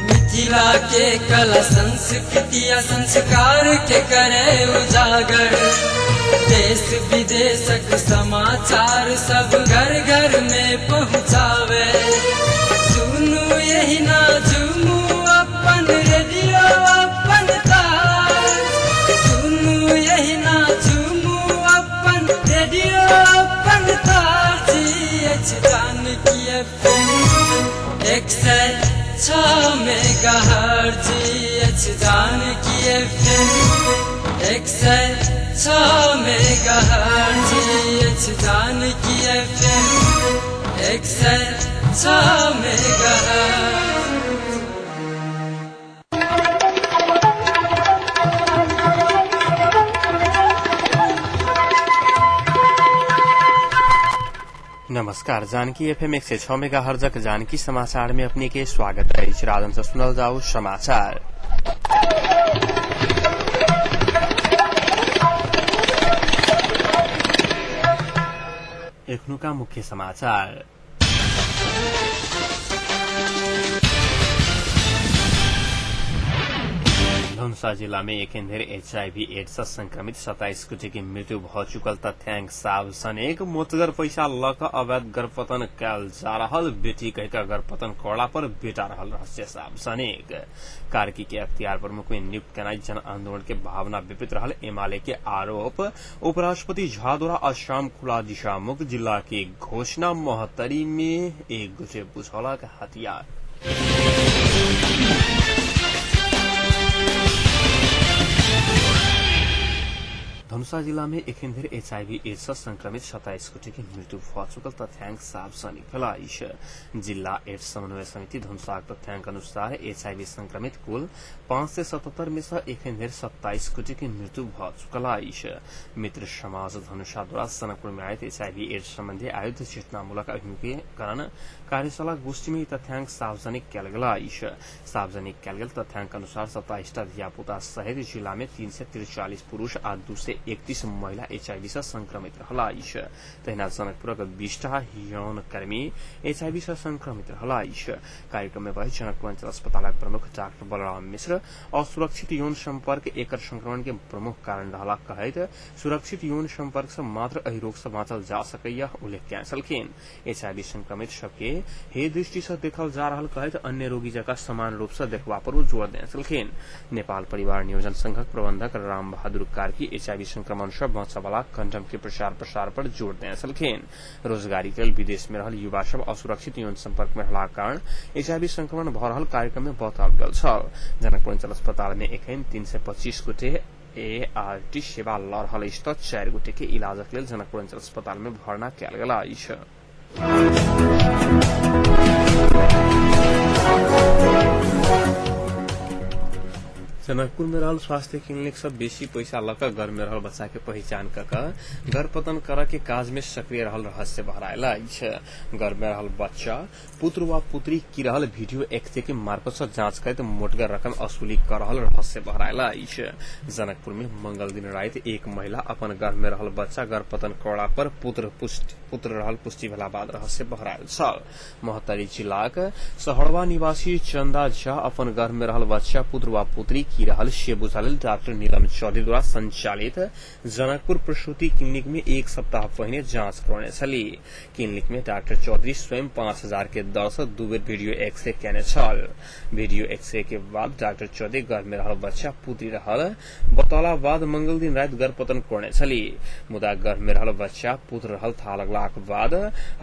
मिथिला के कला संस्कृति आ संस्कार के करे उजागर। देश विदेशक समाचार सब घर घर में पहुँचावे। सुनू यही ना झूमू अपन रेडियो अपन तार। सुनू यही ना झूमू अपन रेडियो अपन तार। जी अछि जानकी एफएम 106 मेगाहर्ट्ज। अछि जानकी एफएम 106 मेगाहर्ट्ज। अछि जानकी एफएम 106 मेगाहर्ट्ज। नमस्कार, जानकी एफएम 106 मेगा हर्जक जानकी समाचार में अपने के स्वागत अछि। राजन से सुनल जाऊ समाचार। एखनुका मुख्य समाचार। धनुषा जिला में एखन धरि एचआईवी एड्स सँ संक्रमित 27 गोटे के मृत्यु भ चुकल तथ्यांक सार्वजनिक। मोटगर पैसा ल क अवैध गर्भपतन कयल जा रहल, बेटी कहि क गर्भपतन करला पर बेटा रहल रहस्य सार्वजनिक। कार्की के अख्तियार प्रमुख में नियुक्त केनाइ जन आंदोलन के भावना विपरीत रहल एमाले के आरोप। उपराष्ट्रपति झा द्वारा असम खुला दिशा मुक्त जिला के घोषणा। महोत्तरी में एक गोटे बुझौलक हथियार। धनुषा जिला में एखन धरि एचआईवी एड्स सँ संक्रमित 27 गोटे के मृत्यु भ चुकल तथ्यांक सार्वजनिक भेल अछि। जिला एड्स समन्वय समिति धनुषाक तथ्यांक अनुसार एचआईवी संक्रमित कुल 577 में सँ एखन धरि 27 गोटे के मृत्यु भ चुकल अछि। मित्र समाज धनुषा द्वारा जनकपुर में आयोजित एचआईवी एड्स संबंधी आयोजित चेतनामूलक अभिमुखीकरण कार्यशाला गोष्ठी में ई तथ्यांक सार्वजनिक कयल गेल अछि। सार्वजनिक कयल गेल तथ्यांक अनुसार 27 टा धियापुता सहित जिला में 343 पुरुष आ 231 महिला एचआईवी सँ संक्रमित रहल अछि। तहिना जनकपुरक 20 टा यौनकर्मी एचआईवी सँ संक्रमित रहल अछि। कार्यक्रम में बहैत जनकपुर अंचल अस्पतालक प्रमुख डाक्टर बलराम मिश्र असुरक्षित यौन संपर्क एकर संक्रमण के प्रमुख कारण रहला कहैत सुरक्षित यौन संपर्क सँ मात्र एहि रोग सँ बाँचल जा सकैया उल्लेख कयने छलखिन। एचआईवी संक्रमित सबके हे दृष्टि सँ देखल जा रहल कहैत अन्य रोगी जकाँ समान रूप सँ देखबा पर ओ जोर देने छलखिन। नेपाल परिवार नियोजन संघक प्रबंधक राम बहादुर कार्की एचआईवी संक्रमण सँ बचऽ कंडम के प्रचार प्रसार पर जोर देने छलखिन। रोजगारी के लेल विदेश में रहल युवा सब असुरक्षित यौन संपर्क में रहलाक कारण एचआईवी संक्रमण भ रहल कार्यक्रम में बताओल गेल छल। जनकपुर अंचल अस्पताल में एखन 325 गोटे एआरटी सेवा ल रहल अछि त 4 गोटे के इलाजक लेल जनकपुर अंचल अस्पताल में भर्ना कयल गेल अछि। जनकपुर में रहल स्वास्थ्य क्लिनिक सब बेसी पैसा ल क घर में रहल बच्चा के पहिचान क क गर्भपतन करऽ के काज में सक्रिय रहल रहस्य बहरायल अछि। घर में रहल बच्चा पुत्र वा पुत्री की रहल वीडियो एक्सरे के मार्फत सँ जांच करैत मोटगर रकम वसूली क रहल रहस्य बहरायल अछि। जनकपुर में मंगल दिन राति एक महिला अपन गर्भ में रहल बच्चा गर्भपतन करला पर पुत्र रहल पुष्टि भेला बाद रहस्य बहरायल छल। महोत्तरी जिलाक सहरवा निवासी चंदा झा अपन गर्भ में रहल बच्चा पुत्र वा पुत्री की रहल से बुझा लेल डॉक्टर नीलम चौधरी द्वारा संचालित जनकपुर प्रसूति क्लिनिक में एक सप्ताह पहिने जांच करौने छली। क्लिनिक में डॉक्टर चौधरी स्वयं 5000 के दर सँ 2 बेर वीडियो एक्सरे केने छल। वीडियो एक्सरे के बाद डॉक्टर चौधरी गर्भ में रहल बच्चा पुत्री रहल बतौला बाद मंगल दिन राति गर्भपतन करने छली। मुदा गर्भ में रहल बच्चा पुत्र रहल थाहा लगलाक बाद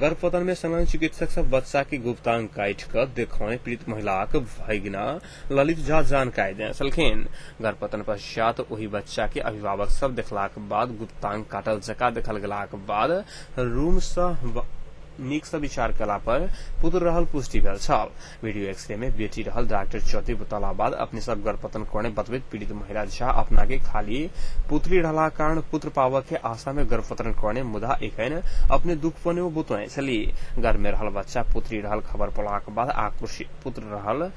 गर्भपतन में संलग्न चिकित्सक सब बच्चा के गुप्तांग काटि क देखौने पीड़ित महिलाक भगिना ललित झा जानकारी देने छलखिन। गर्भपतन पश्चात ओहि बच्चा के अभिभावक सब देखलाक बाद गुप्तांग काटल जका देखल गेलाक बाद रूम सँ नीक सँ विचार कयला पर पुत्र रहल पुष्टि भेल छल। वीडियो एक्सरे में बेटी रहल डॉक्टर चौधरी बतौला बाद अपने सब गर्भपतन करने बतबैत पीड़ित महिला झा अपना के खाली पुत्री रहला कारण पुत्र पाबऽ के आशा में गर्भपतन करने मुदा एखन अपने दुख पने ओ बतौने छली। गर्भ में रहल बच्चा पुत्री रहल खबर पड़लाक बाद आक्रोशित पुत्र रहल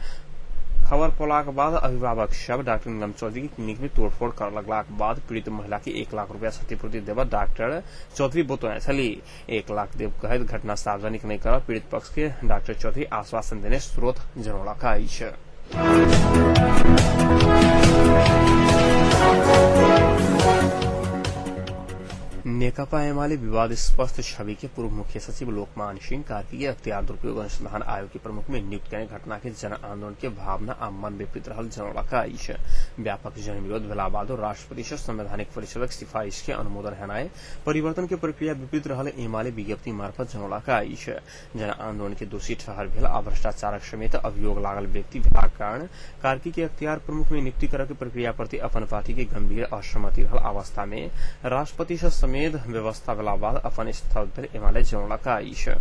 खबर पौलाक बाद अभिभावक सब डॉक्टर नीलम चौधरी के क्लिनिक में तोड़फोड़ कर लगलाक बाद पीड़ित महिला के 1 लाख रुपया क्षतिपूर्ति देव डॉक्टर चौधरी बतौने छली। 1 लाख देव कहैत घटना सार्वजनिक नहि करब पीड़ित पक्ष के डॉक्टर चौधरी आश्वासन देने स्रोत जनौलक अछि। नेकपा एमाले विवादास्पद छवि के पूर्व मुख्य सचिव लोकमान सिंह कार्की के अख्तियार दुरुपयोग अनुसंधान आयोग के प्रमुख में नियुक्त कयने घटना के जन आंदोलन के भावना आ मन विपरीत रहल जनौलक अछि। व्यापक जनविरोध भेला बादो राष्ट्रपति से संवैधानिक परिषदक सिफारिश के अनुमोदन हेनाय परिवर्तन के प्रक्रिया विपरीत रहल एमाले विज्ञप्ति मार्फत जनौलक अछि। जन आंदोलन के दोषी ठहर भेल आ भ्रष्टाचारक समेत अभियोग लागल व्यक्ति भेलाक कारण कार्की के अख्तियार प्रमुख में नियुक्ति करऽ के प्रक्रिया प्रति अपन पार्टी के गंभीर असहमति रहल अवस्था में राष्ट्रपति से समेत व्यवस्था भेला बाद अपन स्थल पर एमाले जनौलक अछि।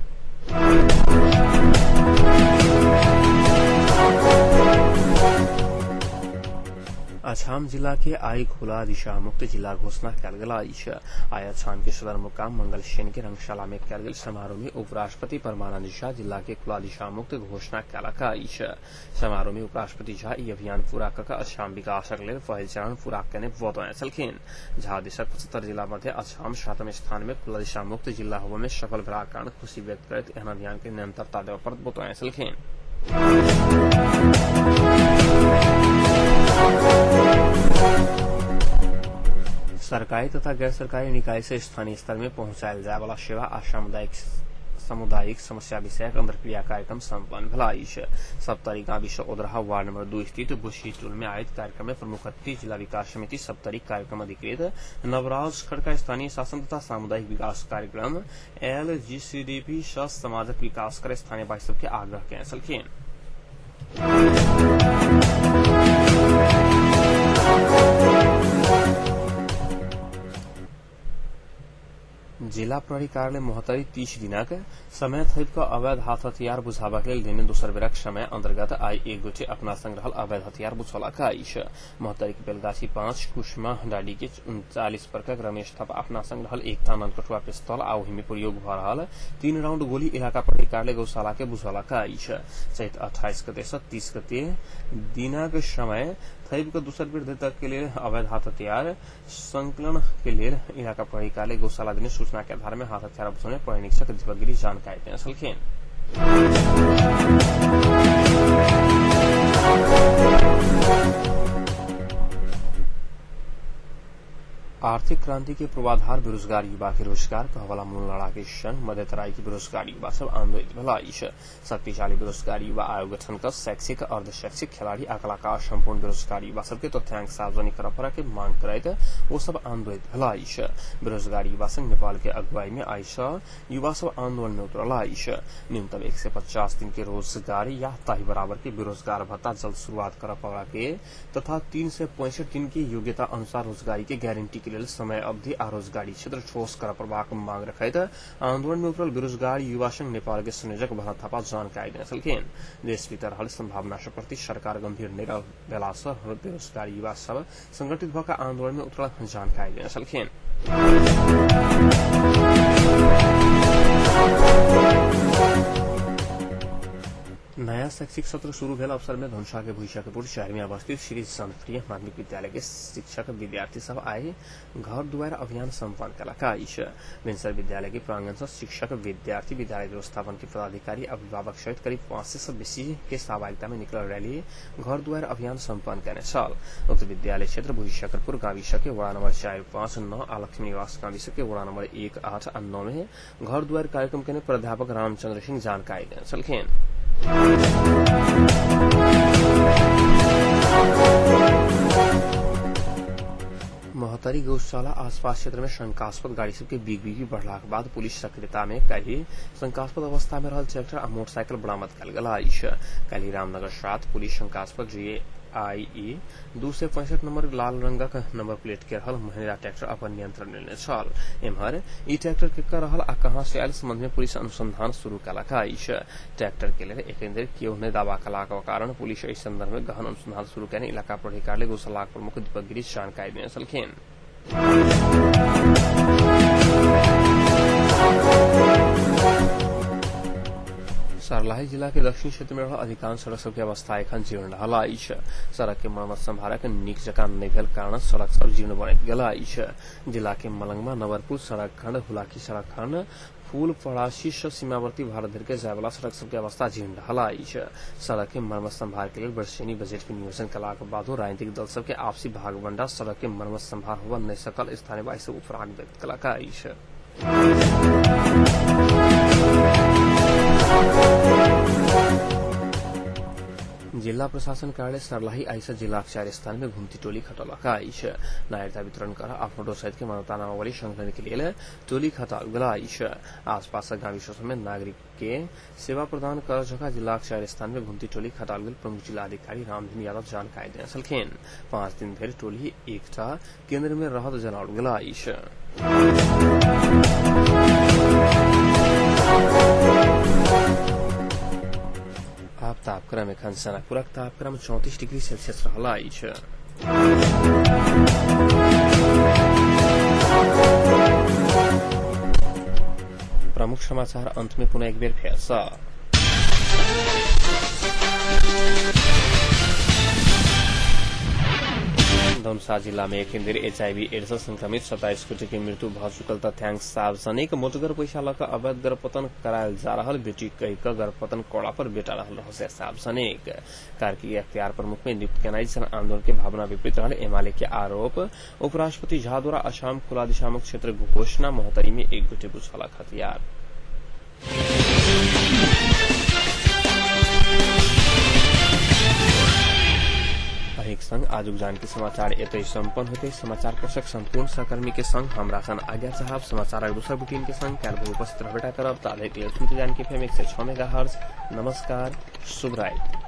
अछाम जिला के आई खुला दिशा मुक्त जिला घोषणा कयल गेल अछि। आइ अछाम के सदरमुकाम मंगलसेन के रंगशाला में कयल गेल समारोह में उपराष्ट्रपति परमानंद झा जिला के खुला दिशा मुक्त घोषणा कयलक अछि। समारोह में उपराष्ट्रपति झा ई अभियान पूरा कऽ के अछाम विकासक लेल पहिल चरण पूरा कयने बतौने छलखिन। झा देशक 75 जिला मध्य अछाम 7म स्थान में खुला दिशा मुक्त जिला होबय में सफल भेलाक कारण खुशी व्यक्त करैत एहन अभियान के निरंतरता देबय पड़त बतौने छलखिन। सरकारी तथा गैर सरकारी निकाय से स्थानीय स्तर में पहुंचायल जाय वाला सेवा आ सामुदायिक समस्या विषयक अंतर्क्रिया कार्यक्रम सम्पन्न भेल अछि। सप्तरी गाविस ओदराहा वार्ड नंबर 2 स्थित बुशी टोल में आयोजित कार्यक्रम में प्रमुख अतिथि जिला विकास समिति सप्तरी कार्यक्रम अधिकृत नवराज खड़का स्थानीय शासन तथा सामुदायिक विकास कार्यक्रम एलजीसीडीपी सह समाजक विकास कर स्थानीय वासी सबके आग्रह कयने छलखिन। जिला प्रहरी कार्यालय महोत्तरी 30 दिनक समय थपि कऽ अवैध हाथ हथियार बुझाबक लेल देने दोसर बेरक समय अंतर्गत आइ एक गोटे अपना संग रहल अवैध हथियार बुझौलक अछि। महोत्तरी के बेलगाछी 5 कुशमा डाली के 39 वर्षक रमेश थापा अपना संग रहल एकटा ननकटुआ पिस्तौल आ ओहि में प्रयोग भऽ रहल 3 राउंड गोली इलाका प्रहरी कार्यालय गौशाला के बुझौलक अछि। चैत 28 गते से 30 गते दिनक समय थपि कऽ दोसर बेर तक के लेल अवैध हाथ हथियार संकलन के लेल इलाका प्रहरी कार्यालय गौशाला देने सूचना के आधार में हाथ हथियार बुझौने प्रहरी निरीक्षक दीपक गिरी जानकारी देने छलखिन। आर्थिक क्रांति के पूर्वाधार बेरोजगार युवा के रोजगार कहवाला मूल नारा के संग मध्य तराई के बेरोजगार युवा सब आंदोलित भेल अछि। शक्तिशाली बेरोजगार युवा आयोग गठन कर शैक्षिक अर्धशैक्षिक खिलाड़ी आ कलाकार संपूर्ण बेरोजगार युवा सबके तथ्यांक सार्वजनिक करऽ पड़ऽ के मांग करैत ओ सब आंदोलित भेल अछि। बेरोजगार युवा संघ नेपाल के अगुवाई में आइ सँ युवा सब आंदोलन में उतरल अछि। न्यूनतम 150 दिन के रोजगार या ताहि बराबर के बेरोजगार भत्ता जल्द शुरुआत करऽ पड़ऽ के तथा 365 दिन के योग्यता अनुसार रोजगारी के गारंटी के लेल समय अवधि आ रोजगारी क्षेत्र ठोस करऽ पड़बाक मांग रखैत आंदोलन में उतरल बेरोजगार युवा संघ नेपाल के संयोजक भरत थापा जानकारी देने छलखिन। देश भीतर रहल संभावना सब प्रति सरकार गंभीर नहि भेला सँ बेरोजगार युवा सब संगठित भऽ कऽ आंदोलन में उतरल जानकारी देने छलखिन। नया शैक्षिक सत्र शुरू भेल अवसर में धनुषा के भुईसकपुर शहर में अवस्थित श्री संतप्रिय माध्यमिक विद्यालय के शिक्षक विद्यार्थी सब आइ घर दुआर अभियान सम्पन्न कयलक अछि। भिनसर विद्यालय के प्रांगण से शिक्षक विद्यार्थी विद्यालय व्यवस्थापन के पदाधिकारी अभिभावक सहित करीब 500 से बेसी के सहभागिता में निकलल रैली घर दुआर अभियान सम्पन्न कयने छल। उक्त विद्यालय क्षेत्र भुईसकपुर गाविस के वड़ा नंबर 4, 5, 9 आ लक्ष्मी निवास गाविस के वड़ा नंबर 1, 8 आ 9 में घर दुआर कार्यक्रम के प्राध्यापक रामचंद्र सिंह जानकारी देने छलखिन। महोत्तरी गौशाला आसपास क्षेत्र में शंकास्पद गाड़ी सबके बीग बढ़लाक बाद पुलिस सक्रियता में काल्हि शंकास्पद अवस्था में रहल ट्रैक्टर आ मोटरसाइकिल बरामद कयल गेल अछि। काल्हि रामनगर 7 पुलिस शंकास्पद JIE 265 number लाल रंगक नंबर प्लेट के रहल महिंद्रा ट्रैक्टर अपन नियंत्रण में लेने छल। एम्हर ई ट्रैक्टर केकर रहल आ कहां से आयल संबंध में पुलिस अनुसंधान शुरू कयलक अछि। ट्रैक्टर के लेल एखन धरि केओ नहि दावा कयलाक कारण पुलिस एहि संदर्भ में गहन अनुसंधान शुरू कयने इलाका प्रहरी कार्यालय गौशालाक प्रमुख दीपक गिरी जानकारी देने छलखिन। सर्लाही जिला के दक्षिण क्षेत्र में रहल अधिकांश सड़क सबके अवस्था एखन जीर्ण रहल अछि। सड़क के मरम्मत संभारक नीक जकाँ नहि भेल कारण सड़क सब जीर्ण बनैत गेल अछि। जिला के मलंगमा नवरपुर सड़क खंड, हुलाकी सड़क खंड, फूल पड़ासी सँ सीमावर्ती भारत धरि के जायवला सड़क सबके अवस्था जीर्ण रहल अछि। सड़क के मरम्मत संभार के लेल वर्षेनी बजट के नियोजन कलाक बादो राजनीतिक दल सबके आपसी भागबंडा सड़क के मरम्मत संभार होबय नहि सकल स्थानीयवासी सब उपराग व्यक्त कलक अछि। जिल्ला प्रशासन कार्यालय सर्लाही आइसा जिलाक चार स्थान में घुमती टोली खटौलक अछि। नागरिकता वितरण कर आ फोटो सहित के मान्यता नामावली संकलन के लेल टोली खटाओल गेल अछि। आसपासक गाँव विशेष में नागरिक के सेवा प्रदान कर जगह जिलाक चार स्थान में घुमती टोली खटाओल गेल प्रमुख जिलाधिकारी रामधन यादव जानकारी देने छलखिन। 5 दिन धरि टोली एकटा केंद्र में रहत जनाओल गेल अछि। आब तापक्रम एखन सनकपुरक तापक्रम 34 डिग्री सेल्सियस रहल अछि। प्रमुख समाचार अंत में पुनः एक बेर फेर सँ। धनुषा जिला में एखन धरि एचआईवी एड्स संक्रमित 27 गोटे के मृत्यु भऽ चुकल तथ्यांक सार्वजनिक। मोटगर पैसा लऽ कऽ अवैध गर्भपतन करायल जा रहल बेटी कहि कऽ गर्भपतन कोड़ा पर बेटा रहल रहस्य सार्वजनिक। कार्की अख्तियार प्रमुख में नियुक्त केनाइ जन आंदोलन के भावना विपरीत रहल एमाले के आरोप। उपराष्ट्रपति झा द्वारा असम खुला दिशामुख क्षेत्र घोषणा। महोत्तरी में एक गोटे बुझलक हथियार। अहीक संग आजुक जानकी समाचार एतय संपन्न होते। समाचार कोषक संपूर्ण सहकर्मी के संग हम राखन आज्ञा साहब समाचारक दोसर बुलेटिन के संग काल्हि उपस्थित रहबेटा करब। ताधरि के लेल सुनते जानकी एफएम 106 मेगाहर्ट्ज। नमस्कार, शुभ राति।